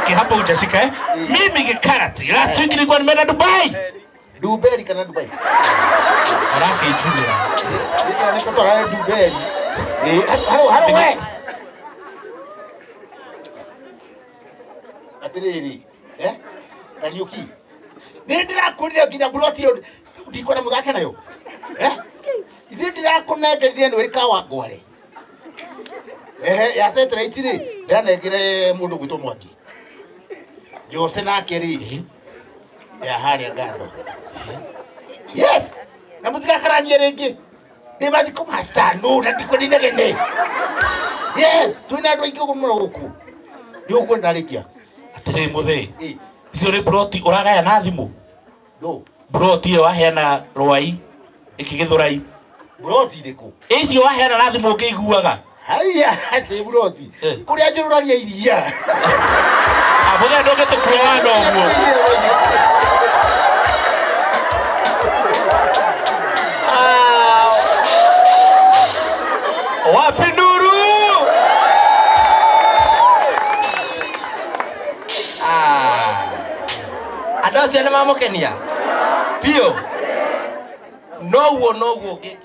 Okay, hapo hujashika eh? Mimi Gikarati last week nilikuwa nimeenda Dubai. Duberi kana Dubai? Arakĩnjumĩra. Nĩ kũtwara Duberi. Ĩ, haro haro we. Atĩrĩrĩ, eh? Kariũki. Nĩ ndĩrakwĩrire nginya buroti ĩyo ndikwenda mũthake nayo. Eh? Ithuĩ ndĩrakũnengerire nĩ wĩrĩ Kawangware. Ehe, ya satellite rĩ, ndĩranengere mũndũ gwĩtwo Mwangi. Jose nake rĩ, ya harĩa Ngando. Yes! Na mũtigakaranie rĩngĩ. Ndĩ mathiko ma Stano na ndikũ ndinegene. Yes, twĩna andũ aingĩ ũguo mũno gũkũ. Nĩ ũguo ndarĩkia. Atĩrĩrĩ mũthee. Ĩ, Icio nĩ ploti ũragaya na thimũ. no. Ploti ĩyo waheana Rwai ĩkĩgĩthũrai. Buroti irĩkũ? Icio waheana na thimũ ũkĩiguaga. Haiya, ti buroti. Eh. Kũrĩa njũrũragia iria. Ah, mũthee ndũngĩtũkua wana ũguo. Wapi nduru? Ah. Andũ acio nĩ mamũkenia biũ noguo noguo ngĩ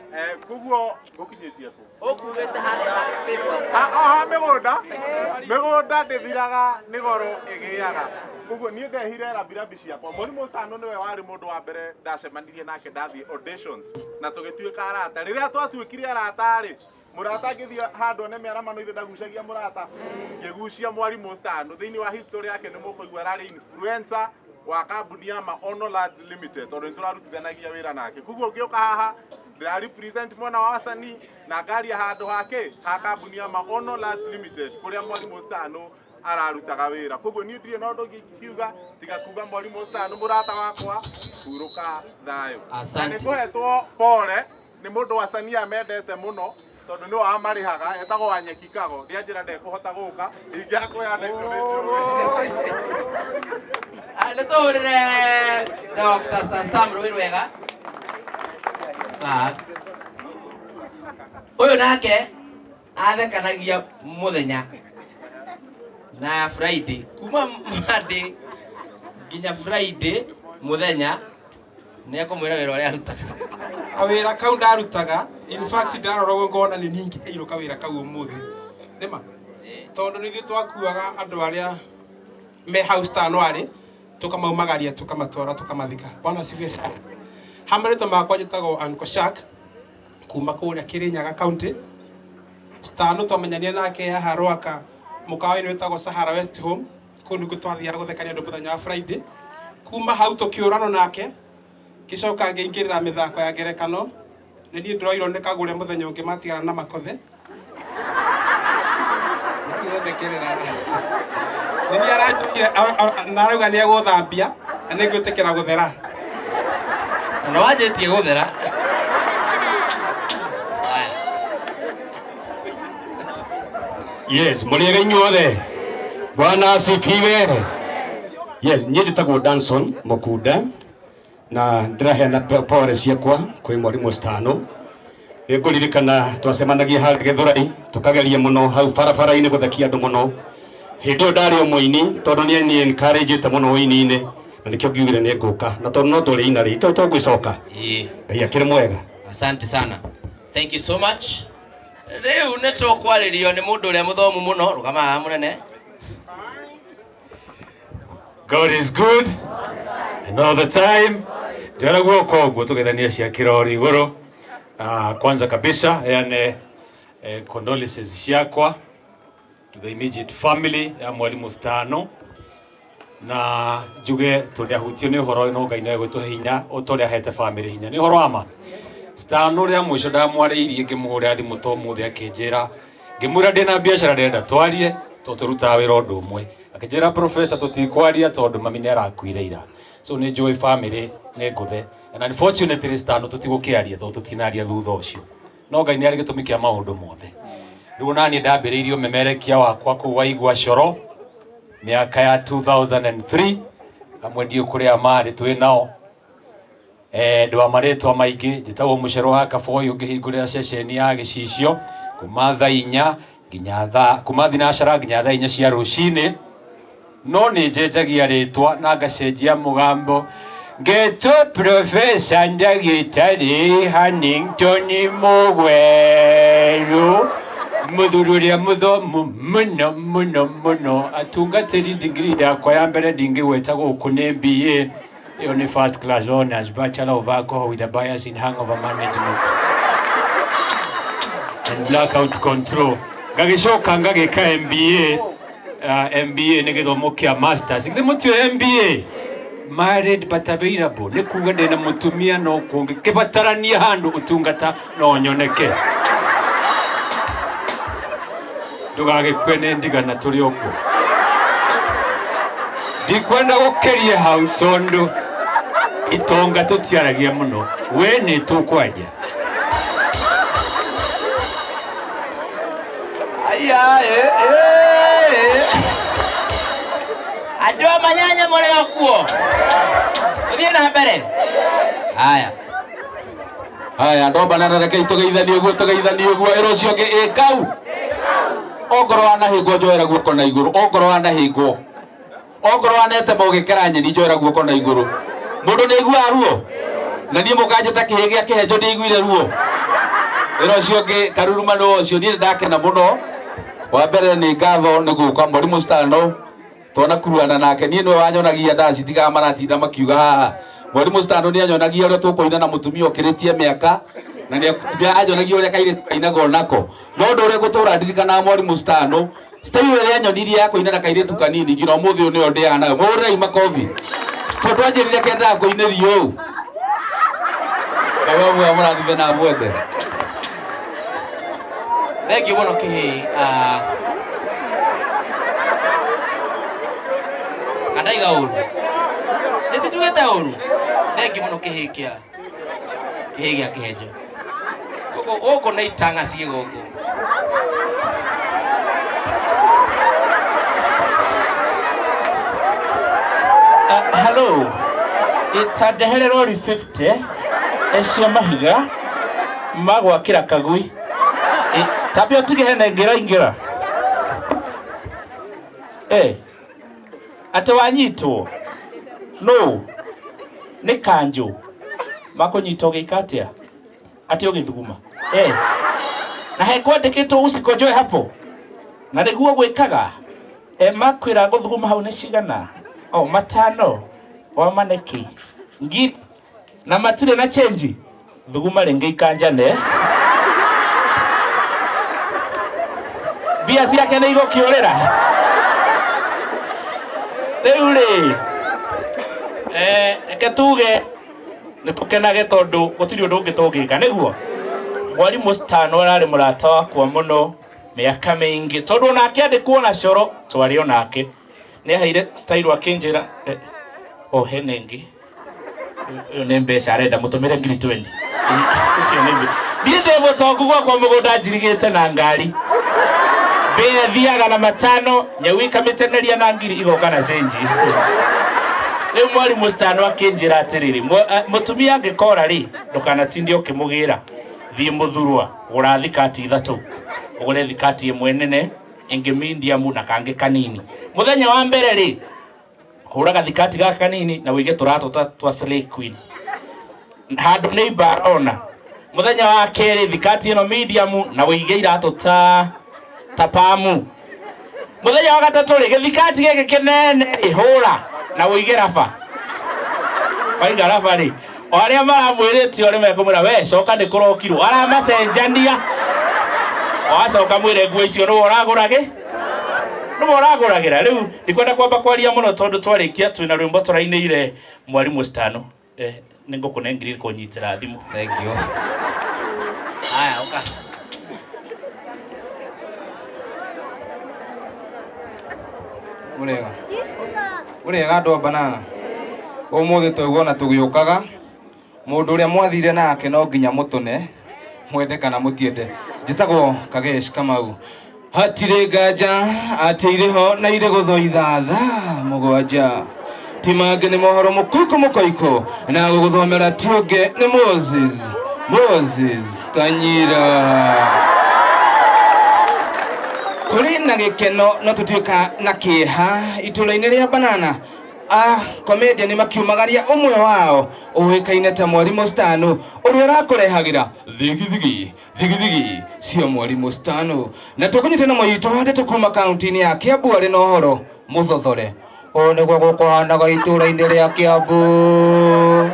Koguo ngũkinyĩtie kũ? ũkuĩte harĩa 50. Haha mĩgũnda mĩgũnda ndĩthiraga nĩ goro ĩgĩaga. Koguo niĩ ndehire rambirambi ciakwa. Mũrimũ Stano nĩwe warĩ mũndũ wa mbere ndacemanirie nake ndathiĩ auditions na tũgĩtuĩka arata. Rĩrĩa twatuĩkire arata rĩ, mũrata angĩthiĩ handũ one mĩaramano ithe ndagucagia mũrata, ngĩgucia mwarimũ Stano. Thĩinĩ wa history yake nĩ mũkũigua ararĩ influencer wa kambuni ya Maono Lands Limited tondũ nĩ tũrarutithanagia wĩra nake. Koguo ngĩũka haha ndĩra represent mwena wa wasanii na ngaria handũ hake ha kambuni ya Maono Lands Limited kũrĩa mwarimũ Stano ararutaga wĩra. Koguo niĩ ndirĩ na ũndũ ũngĩ ingiuga tiga kuga mwarimũ Stano mũrata wakwa hurũka thayũ. Na Asante. nĩ ngũhetwo pole nĩ mũndũ wasanii amendete mũno tondũ nĩwe wamarĩhaga etagwo Wanyeki Kago ndĩanjĩra ndekũhota gũka ingĩakũheana icio nĩ njũĩ. Ah, nĩ tũhũrĩre Dr. Sansam rũĩ rwega. Ah. Ũyũ nake athekanagia mũthenya na Friday kuma Monday nginya Friday mũthenya nĩ ekũmwĩra wĩra ũrĩa arutaga. Kawĩra kau ndarutaga, in fact ndarora ũguo ngona nĩ niĩ ingĩheirwo kawĩra kau ũmũthĩ. Nĩma? Tondũ nĩ ithuĩ twakuaga andũ arĩa me hau Stano arĩ, tũkamaumagaria tũkamatwara tũkamathika. Bwana asifiwe sana. Ha marĩtwa makwa njĩtagwo Uncle Shark kuma kũrĩa Kirinyaga County. Stano twamenyanire nake haha Rwaka mũkawa-inĩ wĩtagwo Sahara West Home. Kũu nĩkuo twathiaga gũthekania andũ mũthenya wa Friday. Kuma hau tũkĩũranwo nake, ngĩcoka ngĩingĩrĩra mĩthako ya ngerekano. Nĩ niĩ ndĩroirwo nĩ kagũre mũthenya ũngĩ matigana na makothe. Nĩkĩrethekerera. Nĩ niĩ aranjũkire na arauga nĩ egũthambia na nĩ ngwĩtĩkĩra gũthera. Na nĩ wanjĩtie gũthera. Haya. Yes, mũrĩega inyuothe. Bwana asifiwe. Yes, niĩ njĩtagwo Danson Mukunda na ndĩraheana pore ciakwa kwĩ mwarimũ Stano. Nĩ ngũririkana twacemanagia harĩa Gĩthũrai tũkageria mũno hau barabara-inĩ gũthekia andũ mũno. Hĩndĩ ĩyo ndarĩ o mũini tondũ nĩ nĩ encourage mũno ũini-inĩ na nĩkĩo ngiugire nĩ ngũka na tondũ no tũrĩ ina rĩ to ngwĩcoka. Ĩĩ. Ngai akĩrĩ mwega. Asante sana. Thank you so much. Rĩu nĩ tũkwarĩrio nĩ mũndũ ũrĩa mũthomu mũno, rũgama haha mũnene. God is good and all the time. Ndĩrona guoko ũguo tũgethania cia kĩrori igũrũ. Ah, kwanza kabisa yani condolences ciakwa to the immediate family ya mwalimu Stano na njuge tũrĩ ahutio nĩ ũhoro ũyũ no Ngai no egũtũhe hinya o ta ũrĩa ahete family hinya. Nĩ ũhoro wa ma. Stano rĩa mũico ndamwarĩirie ngĩmũhũrĩra thimũ ta ũmũthĩ akĩnjĩra ngĩmwĩra ndĩna biacara ndĩrenda twarie tondũ tũrutaga wĩra ũndũ ũmwe. Akĩnjĩra professor tũtikwaria tondũ mami nĩ arakuire ira. So nĩ njũĩ family nĩ ngũthe. And unfortunately Stano tũtigũkĩaria tondũ tũtinaria thutha ũcio. No Ngai nĩ arĩ gĩtũmi kĩa maũndũ mothe. Rĩu ona niĩ ndambĩrĩirie ũmemerekia wakwa kũu Waigua Coro mĩaka ya 2003 amwe ndiũ kũrĩa marĩ twĩ nao. Ndĩ wa marĩtwa maingĩ, njĩtagwo Mũcerũ wa Kaboi ũngĩhingũrĩra ceceni ya Gĩcicio kuma thaa inya nginya thaa kuma thinacara nginya thaa inya cia rũcinĩ. No nĩ njenjagia rĩtwa na ngacenjia mũgambo. Ngetwo Profesa Ndagĩtarĩ Hannington Mũgweru, mũthuri ũrĩa mũthomu mũno mũno mũno, atungatĩri ndigiri yakwa ya mbere ndingĩgweta gũkũ nĩ BA, ĩyo nĩ first class honors, Bachelor of Alcohol with a bias in hangover management and blackout control. Ngagĩcoka ngagĩka MBA, MBA nĩ gĩthomo kĩa masters. Githĩ mũtiũĩ MBA? Married but available, nĩ kuga ndĩna mũtumia no kũngĩkĩbatarania handũ ũtungata no nyoneke. Ndũgagĩkue nĩ ndigana tũrĩ o kuo. Ndikwenda gũkĩria hau tondũ itonga tũtiaragia mũno, we nĩ tũkwaria. Aya, eh, eh. Andũ a manyanya mũrĩ o kuo. Ũthiĩ na mbere. Haya. Haya andå banana reke tũgeithanie ũguo tũgeithanie ũguo ĩra ũcio ũngĩ ĩ kau ongorwo wanahĩngwo njoera guoko na igũrũ ongorwo wanahĩngwo ongorwo wanetema ũgĩkera nyeni njoera guoko na igũrũ mũndũ nĩ aiguaga ruo na niĩ mũkanjĩta kĩhĩ gĩa kĩhenjo ndiaiguire ruo ĩra ũcio ũngĩ karuruma nĩ ũcio niĩ nĩndakena mũno wa mbere nĩ ngatho nĩ gũka mwarimũ Stano twanakuruana nake niĩ nĩwe wanyonagia ndacitigaga maratinda makiuga haha mwarimũ Stano nĩ anyonagia ũrĩa tũkũina na mũtumia ũkĩrĩtie mĩaka na nĩ anyonagia ũrĩa kairĩtu kainagwo nako no ũndũ ũrĩa ngũtũra ndirikanaga mwarimũ Stano style ĩrĩa anyonirie ya kũina na kairĩtu kanini nginya ũmũthĩ ũyũ nĩyo ndĩaga nayo mũhũrĩrei makobi tondũ anjĩrire kendaga kũinĩrio ũũ Ngai wa muoyo amũrathime na amwende. Thengiũ mũno kĩhĩ. Ah. Kandaiga ũru. Nĩ ndijugĩte ũru. Thengiũ mũno kĩhĩ kĩa kĩhĩ gĩa kĩhenjo. Gũkũ gũkũ nĩ itang'a ciĩ gũkũ. Hello, itandehere rori 50 cia mahiga ma gwakĩra kagui. Tambia ũtige hena ĩngĩ ĩraingĩra. Atĩ wanyitwo no nĩ kanjũ makũnyita ũgĩka atĩa atĩ ũgĩthuguma na hekwandĩkĩtwo usikonjoe hapo na nĩguo gwĩkaga makwĩra gũthuguma hau nĩ cigana o matano wamaneki ngiri na matirĩ na chenji thuguma rĩngĩ ikanjane mbia ciake nĩ igũkĩũrĩra rĩu rĩ reke tuge nĩ tũkenage tondũ gũtirĩ ũndũ ũngĩ tũngĩka nĩguo mwarimũ Stano ararĩ mũrata wakwa mũno mĩaka mĩingĩ tondũ onake andĩkwo na coro twarĩ onake nĩ aheire style akĩnjĩra o hena ĩngĩ ĩyo nĩ mbeca arenda mũtũmĩre ngiri 20 icio nĩ mbia niĩ ndĩ mũtongu gwakwa mũgũnda njirigĩte na ngari mbĩa thiaga na matano nyau ikamĩteng'eria na ngiri igoka na cenji rĩu mwarimũ Stano akĩnjĩra atĩrĩrĩ mũtumia angĩkora rĩ ndũkanatinde ũkĩmũgĩra thiĩ mũthurwa gũra thikati ithatũ ũgũre thikati ĩmwe nene ĩngĩ medium na kangĩ kanini mũthenya wa mbere rĩ hũraga thikati gaka kanini na wĩige tũratũ twa Slay Queen handũ nĩ imbarona mũthenya wa kerĩ thikati ĩno medium na wĩige iratũ ta pamu mũthenya wa gatatũ rĩ gĩthikati gĩkĩ kĩnene rĩ hũra na wĩige raba waiga raba rĩ o arĩa maramwĩrĩte ũrĩa mekũmwĩra we coka nĩ kũrokirwo aramacenjania wacoka mwĩre nguo icio nĩwe ũragũragĩ nĩwe ũragũragĩra rĩu ndikwenda kwamba kwaria mũno tondũ twarĩkia twĩna rwĩmbo tũrainĩire mwarimũ Stano nĩ ngũkũne ngiri kũnyitĩra thimũ. Thank you. Haya, ũka. Ũrega. Ũrega andũ a banana. Ũmũthĩ twaigua ona tũgĩũkaga mũndũ ũrĩa mwathire nake no nginya mũtũne mwende kana mũtiende. Njĩtagwo Kagesh Kamau. Hatirĩ nganja atĩ irĩ ho na irĩ gũthoitha thaa mũgwanja. Ti mangĩ nĩ mohoro mũkoiko mũkoiko na gũgũthomera ti ũngĩ nĩ Moses Kanyira. Kũrĩ na gĩkeno no tũtuĩka na kĩeha itũra-inĩ rĩa Banana. A comedian makiumagaria ũmwe wao ũĩkaine ta Mwarimũ Stano, ũrĩa ũrakũrehagĩra thigithigi thigithigi cia Mwarimũ Stano. Na tũkũnyitana mũyitũ wa ndeto kuma kaunti-inĩ ya Kiambu arĩ na ũhoro mũthothore. Ũũ nĩguo gũkũhanaga itũra-inĩ rĩa Kiambu,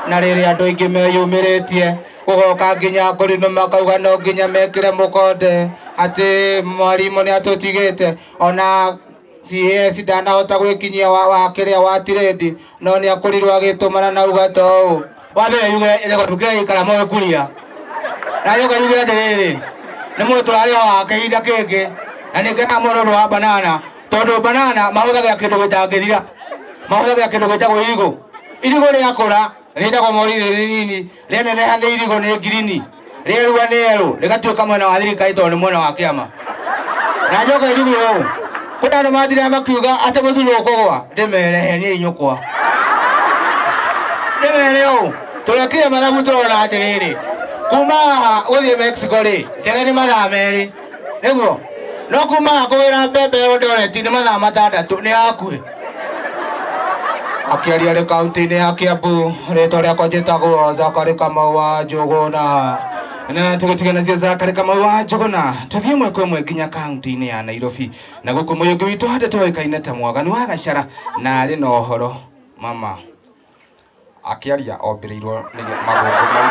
na rĩrĩa andũ aingĩ meyumĩrĩtie gũgoka nginya ngorino makauga no nginya mekĩre mũkonde atĩ mwarimũ nĩ atũtigĩte, ona CAS ndanahota gwĩkinyia wa kĩrĩa wa tirĩndi, no nĩ akorirwo agĩtũmana na uga ta ũũ. Wa mbere yuge ĩgatukia ikara mũgĩkuria, na yoka yuge atĩrĩrĩ, nĩ mũndũ tũrarĩ o wake ihinda kĩngĩ, na nĩ ngenaga mũno ũndũ wa Banana, tondũ Banana mahũthagĩra kĩndũ gĩtangĩthira, mahũthagĩra kĩndũ gĩtagwo irigũ. Irigũ rĩakũra rĩtagwo mori rĩrĩ rĩnini, rĩaneneha nĩ irigũ nĩ ngirini, rĩerua nĩ erũ, rĩgatuĩka mwena wa thirikari tondũ nĩ mwena wa kĩama. Na njoke njuge ũũ, kwĩna andũ matire makiuga atĩ mũthuri ũkũgwa, ndĩmere henia inyũkwa, ndĩmere ũũ, tũrekire mathabu tũrona atĩrĩrĩ, kuma haha gũthiĩ Mexico rĩ, ndege nĩ mathaa 2 nĩguo, no kuma haha kũgĩra mbembe Eldoret nĩ mathaa 6, nĩ hakuhĩ. Akĩaria arĩ kaunti-inĩ ya Kiambu, rĩtwa rĩakwa njĩtagwo Zakari Kamau wa Njũgũna. Na tũgĩtigana cia Zakari Kamau wa Njũgũna, tũthiĩ ĩmwe kwa ĩmwe nginya kaunti-inĩ ya Nairobi. Na gũkũ mũyũngĩ witũ handĩtwo oĩkaine ta Mwaganu wa Gacara, na arĩ na ũhoro mama. Akĩaria ombĩrĩirwo nĩ mathũngũ mau.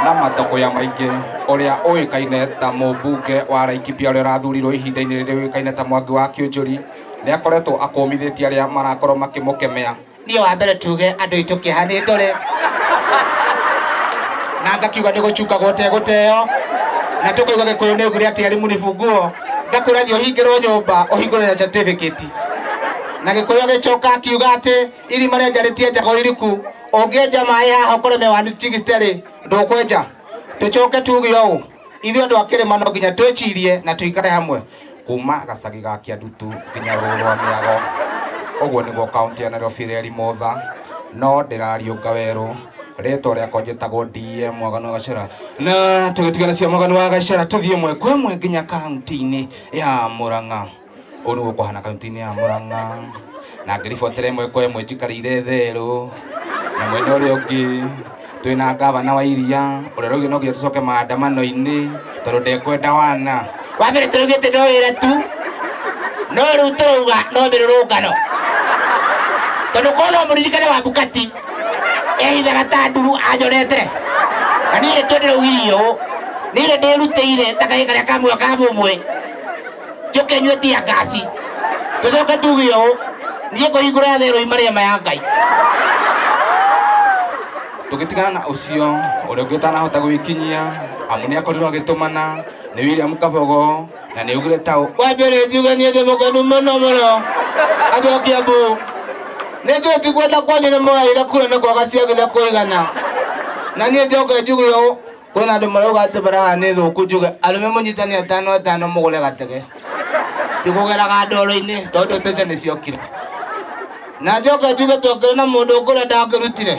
Na matũkũya maingĩ, ũrĩa ũĩkaine ta mũmbunge wa Laikipia ũrĩa ũrathurirwo ihinda-inĩ rĩrĩ ũĩkaine ta Mwangi wa Kĩũnjũri, nĩ akoretwo akũmithĩtie arĩa marakorwo makĩmũkemea. Niĩ wa mbere tuge andũ aitũ kĩeha nĩ ndore, na ngakiuga nĩ gũcukagwo tegũteo, na tũkauga Gĩkũyũ nĩ ugire atĩ arimũ nĩ funguo, ngakwĩra thiĩ ũhingĩrwo nyũmba ũhingũre na certificate. Na Gĩkũyũ agĩcoka akiuga atĩ irima rĩenja rĩtienjagwo iriku, ũngĩenja maĩ haha ũkore me 160 rĩ, ndũkwenja. Tũcoke tuge ũũ, ithuĩ andũ a kĩrĩma no nginya twĩcirie na tũikare hamwe, kuma gacagi ga Kĩandutu nginya rũrũ rwa Mĩago. Ũguo nĩguo kaunti ya Nairobi ĩrerimũtha, no ndĩrariũnga werũ. Rĩtwa rĩakwa njĩtagwo DM Mwaganu wa Gacera. Na tũgĩtigana cia Mwaganu wa Gacera, tũthiĩ ĩmwe kwa ĩmwe nginya kaunti-inĩ ya Murang'a. Ũũ nĩguo kũhana kaunti-inĩ ya Murang'a, na ngĩribotera ĩmwe kwa ĩmwe njikarĩire therũ, na mwena ũrĩa ũngĩ twĩna gavana wa Iria ũrĩa ũraugire no nginya tũcoke maandamano-inĩ tondũ ndekwenda wana. Wa mbere tũraugĩte no wĩra tu, no rĩu tũrauga no mĩrũrũngano, tondũ korwo no mũririkane wa Bukati ehithaga ta nduru anyonete, na niĩ nĩkĩo ndĩraugire ũũ, niĩ nĩ ndĩrutĩire ta kahĩĩ karĩa ka mwaka mũmwe njũke nyue tia ngasi, tũcoke tuge ũũ, niĩ ngũhingũra therũ marĩa maya Ngai. Tũgĩtigana na ũcio ũrĩa ũngĩ ũtanahota gwĩkinyia, amu nĩ akorirwo agĩtũmana nĩ William Kabogo, na nĩ augire ta ũũ, wa mbere njuge niĩ ndĩ mũkenu mũno mũno andũ a Kiambu, nĩ njũĩ ti kwenda kwanyu nĩ mwaire kura nĩ kwaga ciagire kũigana, na niĩ njoke njuge ũũ, kwĩna andũ marauga atĩ bara nĩ thũku, njuge arũme mũnyitane atano atano mũgũre gatege, tikũgeraga ndoro-inĩ tondũ mbeca nĩ ciokire. Na njoke njuge twakĩrĩ na mũndũ ũngũrĩa ndakĩrutire.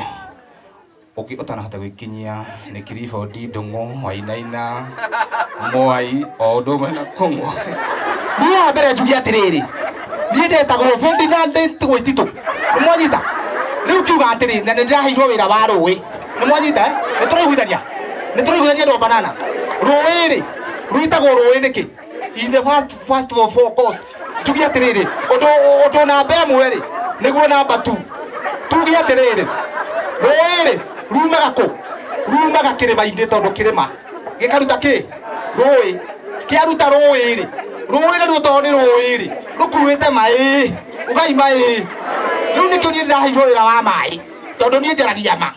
Ũngĩ ũtanahota gwĩkinyia nĩ Clifford Ndung'u Wainaina Mwai o ũndũ ũmwe na Kũng'wa. Niĩ wa mbere njuge atĩrĩrĩ, niĩ ndetagwo Ferdinand Gwĩtitũ, nĩ mwanyita? Rĩu kiuga atĩrĩ, na nĩ ndĩraheirwo wĩra wa rũĩ, nĩ mwanyita? Nĩ tũraiguithania? Nĩ tũraiguithania andũ a Banana? Rũĩ rĩ, rwĩtagwo rũĩ nĩkĩ? In the first of all course, njuge atĩrĩrĩ, ũndũ namba 1 rĩ, nĩguo namba 2. Tuge atĩrĩrĩ, rũĩ rĩ, rumaga kũ? Rumaga kĩrĩma-inĩ tondũ kĩrĩma gĩkaruta kĩ? Rũĩ. Kĩaruta rũĩ rĩ, rũĩ naruo tondũ nĩ rũĩ rĩ, rũkuĩte maĩ, ugai maĩ. Rĩu nĩkĩo niĩ ndĩraheirwo wĩra wa maĩ, tondũ niĩ njaragia ma,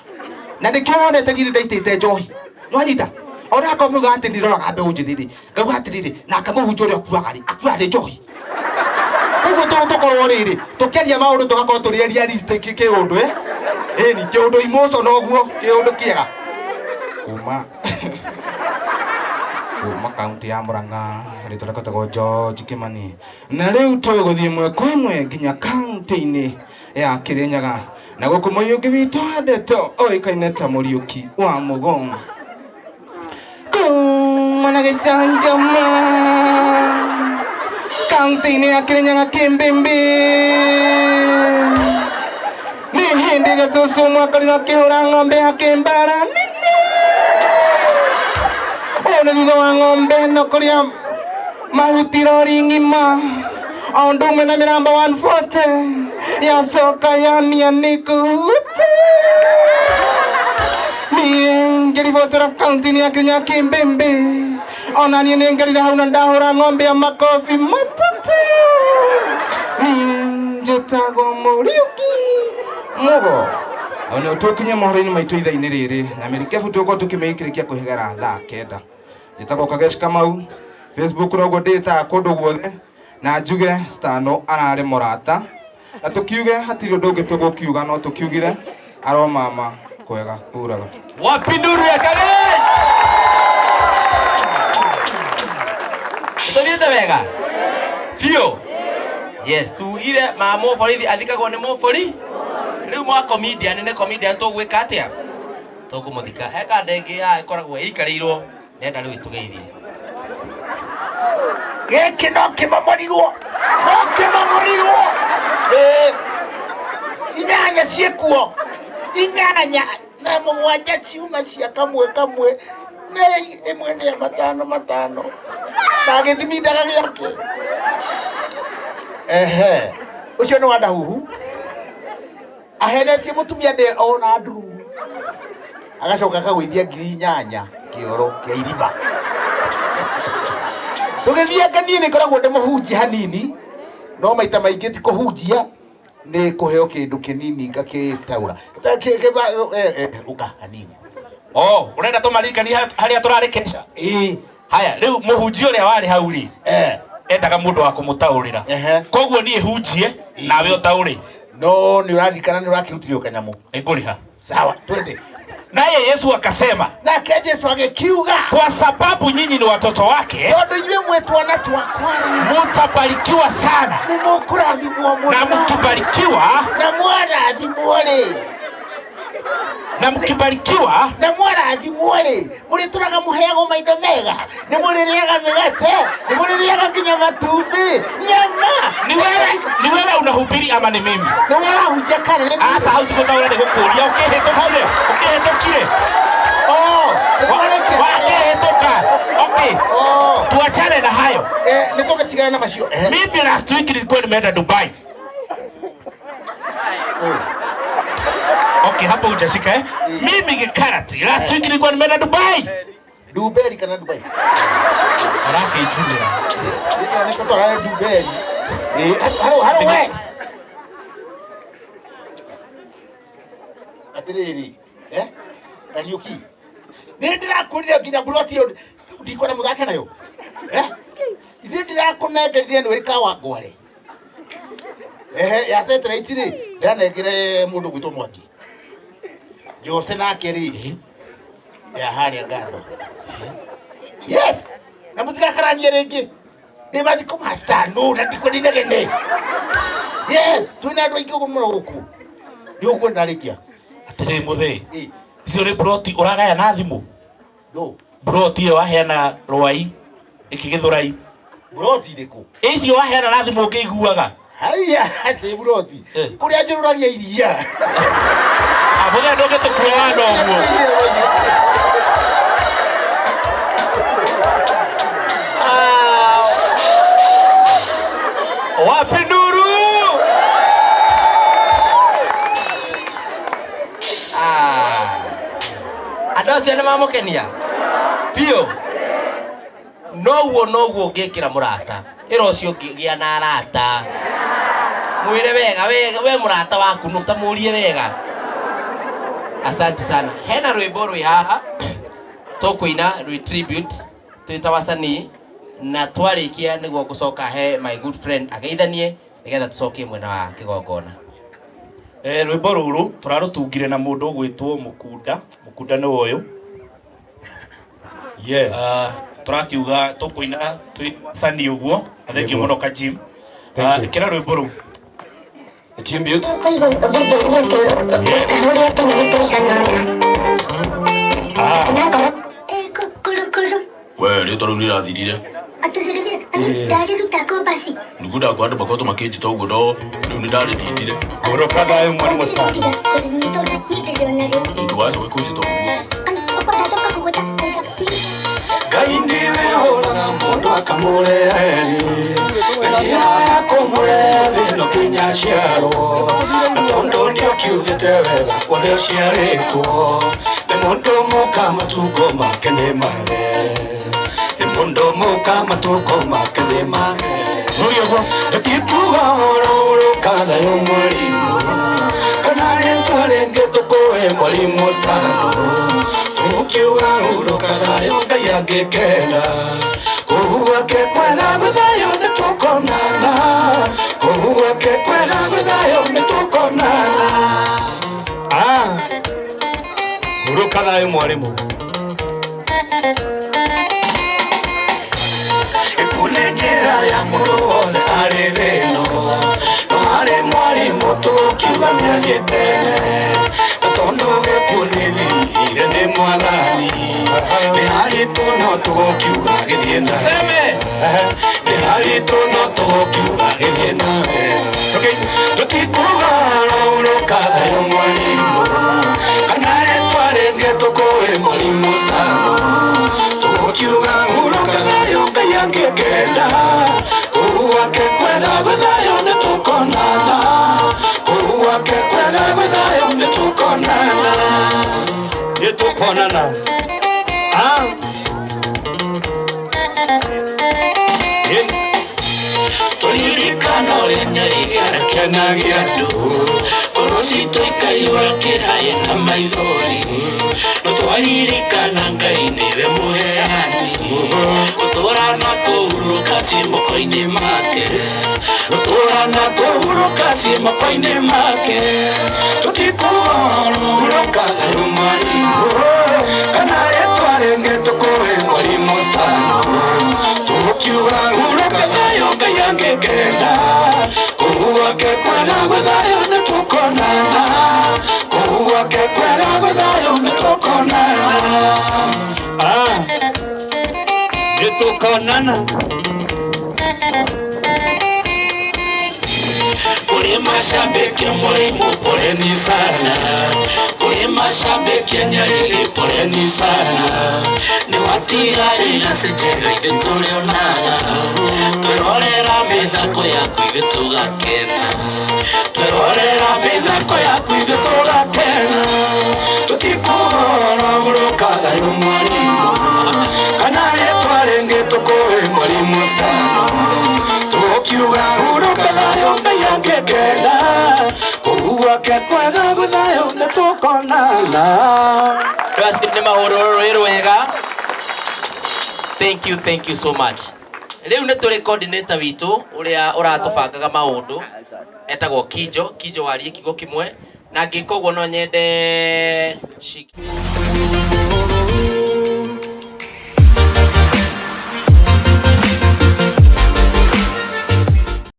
na nĩkĩo wonete niĩ nĩndaitĩte njohi. Nĩwanyita? Ona akorwo mũigaga atĩ nĩndoraga mbeũ njĩthĩ rĩ, ngauga atĩrĩrĩ, nake mũhunjia ũrĩa ũkuaga rĩ, akuaga nĩ njohi. Koguo tũkorwo rĩrĩ, tũkĩaria maũndũ tũgakorwo tũrĩ realistic kĩũndũ, Ĩni, kĩũndũ emotional ũguo, kĩũndũ kĩega. Kuma kaunti ya Murang'a rĩtwa rĩakwa etagwo George Kimani na rĩu tũgũthiĩ ĩmwe kwa ĩmwe nginya kaunti-inĩ ya Kirinyaga na gũkũ mũiyũngĩ witũ wa ndeto oĩkaine ta Mũriũki wa Mũgo kuma na gĩcanjama kaunti-inĩ ya Kirinyaga kĩmbĩmbĩ nĩ hĩndĩ ĩrĩa cũcũ mwakorirwo akĩhũra ng'ombe akĩmbara nene ũũ nĩ thutha wa ng'ombe ĩno kũrĩa mahuti rori ng'ima o ũndũ ũmwe na mĩrambo 140 yacoka yania nĩ kũhuta niĩ ngĩribotera kaunti-inĩ ya Kirinyaga kĩmbĩmbĩ ona niĩ nĩ ngerire hau na ndahũra ng'ombe ya makobi matatũ niĩ njĩtagwo Mũriũki Mũgo hau nĩ tũkinye mohoro-inĩ maitũ ithaa-inĩ rĩrĩ na mĩrikebu tũgũkorwo tũkĩmĩikĩrĩkia kũhĩgera thaa kenda njĩtagwo Kagesh Kamau Facebook noguo ndĩtaga kũndũ guothe na njuge Stano ararĩ mũrata na tũkiuge hatirĩ ũndũ ũngĩ tũgũkiuga no tũkiugire aromama kwega kuraga Wapi nduru ya Kagesh? Tũthiĩte wega biũ. Yes, tugire ma mũborithi athikagwo nĩ mũbori. Rĩu mwa comedian nĩ comedian tũgwĩka atĩa? Tũkũmũthika. He kanda ĩngĩ haha ĩkoragwo ĩikarĩirwo nenda rĩu ĩtũgeithie. Gĩkĩ no kĩmomorirwo no kĩmomorirwo Ĩĩ. Inyanya ciĩkuo inyanya na mũgwanja ciuma cia kamwe kamwe na ĩmwe nĩ ya matano matano na gĩthimindaga gĩake ehe ũcio nĩ wa ndahuhu ahenetie mũtumia ndĩ ona ndururu agacoka akagũithia 8,000 kĩoro kĩa irima tũgĩthianga niĩ nĩ ngoragwo ndĩ mũhunjia hanini no maita maingĩ ti kũhunjia nĩ kũheo kĩndũ kĩnini ngakĩtaũra ũka hanini Oh, ũrenda tũmaririkanie harĩa tũrarĩ kesha? Ĩĩ. Haya, rĩu mũhunjia ũrĩa warĩ hau rĩ, endaga mũndũ wa kũmũtaũrĩra. Koguo niĩ hunjie nawe ũtaũre. No nĩ ũraririkana nĩ ũrakĩrutire kanyamũ. Nĩngũrĩha. Sawa, twende. Naye Yesu akasema, nake Yesu agĩkiuga, kwa sababu nyinyi ni watoto wake, tondũ inyuĩ mwĩ twana twakwa rĩ, mutabarikiwa sana, nĩ mũkũrathimwo mũno, na mkibarikiwa, na mwarathimwo rĩ, na mkibarikiwa, na mwarathimwo rĩ, mũrĩtũraga mũheagwo maindo mega, nĩ mũrĩrĩaga mĩgate, nĩ mũrĩrĩaga nginya matumbĩ, nyama. Ni wewe unahubiri ama ni mimi? Nĩ warahunjia kana nĩ Asa hau tigũtaũra nĩ gũkũria ũkĩhĩtũkire, ũkĩhĩtũkire. Oh, wakĩhĩtũka. Okay. Tuachane na hayo. Nĩ tũgĩtigana na macio. Mimi last week nilikuwa nimeenda Dubai. Okay, hapo hujashika eh? Mimi Gikarati last week nilikuwa nimeenda Dubai. Duberi kana Dubai? Arakĩnjumĩra. Nĩ kũtwara Duberi. Haro haro we. Atĩrĩrĩ, eh? Kariũki. Nĩ ndĩrakwĩrire nginya buroti ĩyo ndikwenda mũthake nayo. Eh? Ithuĩ ndĩrakũnengerire nĩ wĩka wa ngware. Ehe, ya satellite rĩ, ndĩranengere mũndũ gwĩtwo Mwangi. Jose nake rĩ, ya harĩa ngando. Yes! Na mũtigakaranie rĩngĩ. Ndĩ mathiko ma Stano na ndikwendi inegene. Yes, twĩna andũ aingĩ ũguo mũno gũkũ. Nĩ ũguo ndarĩkia. Atĩrĩrĩ mũthee, icio nĩ buroti ũragaya na thimũ? No. Buroti ĩyo waheana Rwai ĩkĩgĩthũrai. Buroti ĩrĩkũ? Icio waheana na thimũ ũkĩiguaga. Haiya, ti buroti. Kũrĩa njũrũragia iria. Mũthee ndũngĩtũkua wana ũguo. Wapi nduru? Andũ acio nĩ mamũkenia biũ. Noguo noguo ũngĩkĩra mũrata ĩra ũcio ũngĩgĩa na arata mwĩre wega we mũrata waku nũ tamũrie wega. Asante sana. Hena rwĩmbo rwĩ haha tũkũina rwĩ tribute twĩ ta wasanii na twarĩkia nĩguo ngũcoka he my good friend ageithanie nĩgetha tũcokie mwena wa kĩgongona. Rwĩmbo rũrũ tũrarũtungire na mũndũ ũgwĩtwo Mũkunda. Mũkunda nĩ ũyũ. Yes. Tũrakiuga tũkũina twĩ sani ũguo. Na thengiũ mũno Kajim. Thank you. Ĩkĩra rwĩmbo rũu. Team mute. We rĩtwa rĩu nĩrĩrathirire. Nĩguo ndakwa andũ makoretwo makĩnjĩta ũguo no rĩu nĩndarĩnindire. Hurũka thayũ mwarimũ Stanley. Ndũgacoke kũnjĩta ũguo. Ngai nĩwe ũraga mũndũ akamũrehe na njĩra ya kũmũrehe thĩ no nginya aciarwo, na tondũ nĩũkiugĩte wega wothe ũciarĩtwo nĩ mũndũ mũka matukũ make nĩ mage, nĩ mũndũ mũka matukũ make nĩ mage. Tũtikuga ũhoro ũrũka thayũ mwarimũ, kana rĩtwa rĩngĩ tũkũhe mwarimũ Stano. Tũkiuga hurũka thayũ Ngai angĩkenda, kũu gwake kwega gwĩ thayũ nĩtũkonana, kũu gwake kwega gwĩ thayũ nĩtũkonana. Hurũka thayũ mwarimũ. Gĩkuũ nĩ njĩra ya mũndũ wothe arĩ thĩ ĩno, no harĩ mwarimũ tũkiuga nĩathiĩ tene, na tondũ gĩkuũ nĩ thirire nĩ mwathani, nĩ haritũ no tũgũkiuga gĩthiĩ na wega, nĩ haritũ no tũgũkiuga gĩthiĩ na wega. Tũtikuga hurũka thayũ mwarimũ, kana rĩtwa rĩngĩ tũkũhe mwarimũ Stano. Tũgũkiuga hurũka thayũ Ngai angĩkenda, kũu gwake kwega gwĩ thayũ nĩtũkonana, kũu gwake kwega gwĩ thayũ nĩtũkonana. Nĩtũkonana. Tũririkana ũrĩa Nyarigi akenagia andũ, ngoro citũ ikaiyũra kĩhaĩ na maithori, no twaririkana Ngai nĩwe mũheani, gũtũũra na kũhurũka ciĩ moko-inĩ make, gũtũũra na kũhurũka ciĩ moko-inĩ make. Tũtikuga hurũka thayũ mwarimũ, kana rĩtwa rĩngĩ tũkũhe mwarimũ Stano. Tũkiuga hurũka thayũ Ngai angĩkenda, kũu gwake kwega gwĩ thayũ nĩtũkonana, kũu gwake kwega gwĩ thayũ nĩtũkonana. Nĩtũkonana. Kũrĩ mashabiki mwarimũ poleni sana, kũrĩ mashabiki Nyarigi poleni sana, nĩwatiga legacy njega ithuĩ tũrĩonaga, twĩrorera mĩthako yaku ithuĩ tũgakena, twĩrorera mĩthako yaku ithuĩ tũgakena. Tũtikuga hurũka thayũ mwarimũ, kana rĩtwa rĩngĩ tũkũhe mwarimũ Stano. Tũkiuga hurũka thayũ Ngai angĩkenda, kũu gwake kwega gwĩ thayũ nĩtũkonana. Andũ acio nĩ mahũrwo rũĩ rwega. Thank you, thank you so much. Rĩu nĩ tũrĩ coordinator witũ ũrĩa ũratũbangaga maũndũ, etagwo Kijo. Kijo warie kiugo kĩmwe, na ngĩka ũguo no nyende